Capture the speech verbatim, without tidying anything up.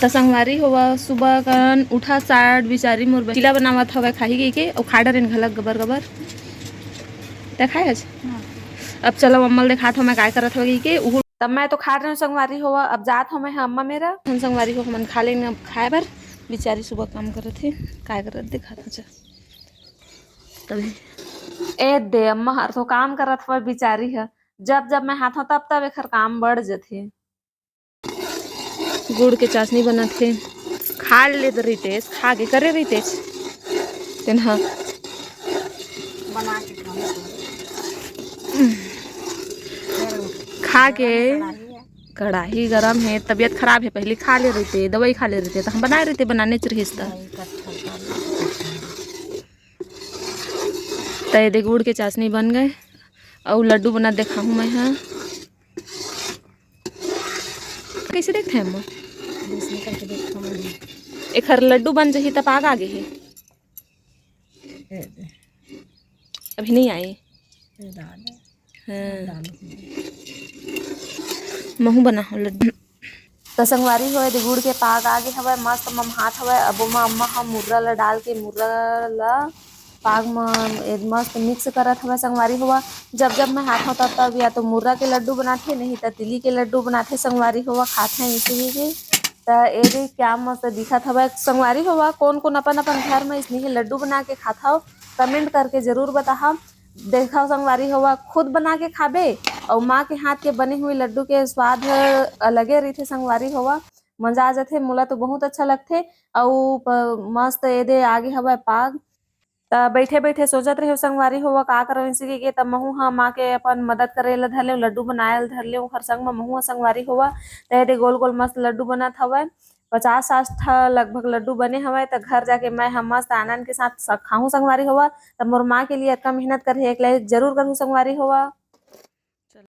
त संगवारी होवा, सुबह कन उठा साठ बिचारी मोर चीला बनावत हवय, खाही कहिके, अउ खा डरेन घलक गबर गबर। तै खाए हस? हाँ। अब चलो अम्मा ल देखात हवं मैं काय करत हवय कहिके। उहू तब मैं तो खा रहे हूँ संगवारी होवा, अब जात हवं मैं ह अम्मा मेरा। हम संगवारी हो हमन खा लेन अब खाए बर। बिचारी सुबह काम करत हे, काय करत देखात हवं। तभी ए दे अम्मा हर तो काम करत हवय बिचारी ह, जब जब मैं हाथों तब तब एखर काम बढ़ जथे। गुड़ के चाशनी बनत हे। खा ले रितेश, खा के करे रितेश। तेन ह बना के खाना। खा के कढ़ाई गरम हे, तबीयत खराब हे, पहली खा ले रहिते, दवाई खा ले रहिते, त हम बनाए रहिते, बनाने च रहिस त। त ये दे गुड़ के चाशनी बन गए, अउ लड्डू बना देखाहूँ मैं ह। कइसे देखथे अम्मा? एखर लड्डू बन जही त पाग आगे हे। अभी नहीं आई। हाँ। महू बना हो लड्डू। त संगवारी हो, एदे गुड़ के पाग आगे हवय, मस्त ममहात हवय। अब ओमा अम्मा ह मुर्रा ल डाल के, मुर्रा ल पाग म ए मस्त मिक्स करत हवय संगवारी होवा। जब जब मैं हाथों तब तब या तो मुर्रा के लड्डू बनाथे, नहीं त तिली के लड्डू बनाथे संगवारी होवा, खाथे इसी के। त एदे क्या मस्त दिखत हवय संगवारी होवा। कोन कोन अपन अपन घर म इसने लड्डू बना के खाथव, कमेंट करके जरूर बताहा। देखा संगवारी होवा, खुद बना के खाबे अउ माँ के हाथ के बने हुए लड्डू के स्वाद ह अलगे रहिथे संगवारी होवा। मजा आ जाथे, मोला तो बहुत अच्छा लगथे। अउ प- मस्त एदे आगे हवय पाग। त बैठे बैठे सोचत रहे संगवारी होवा का करो इसी के, तब महू ह माँ के अपन मदद करे ल धर ले, लड्डू बनाए ल धर ले, ओखर संग म महू ह संगवारी होवा। त एदे गोल गोल मस्त लड्डू बनत हवय। पचास साठ ठा लगभग लड्डू बने हवय, त घर जाके मैं ह मस्त आनंद के साथ स- खाहूं संगवारी होवा। त मोर माँ के लिए अतका मेहनत करे हे, एक लाइक जरूर करहूं संगवारी होवा।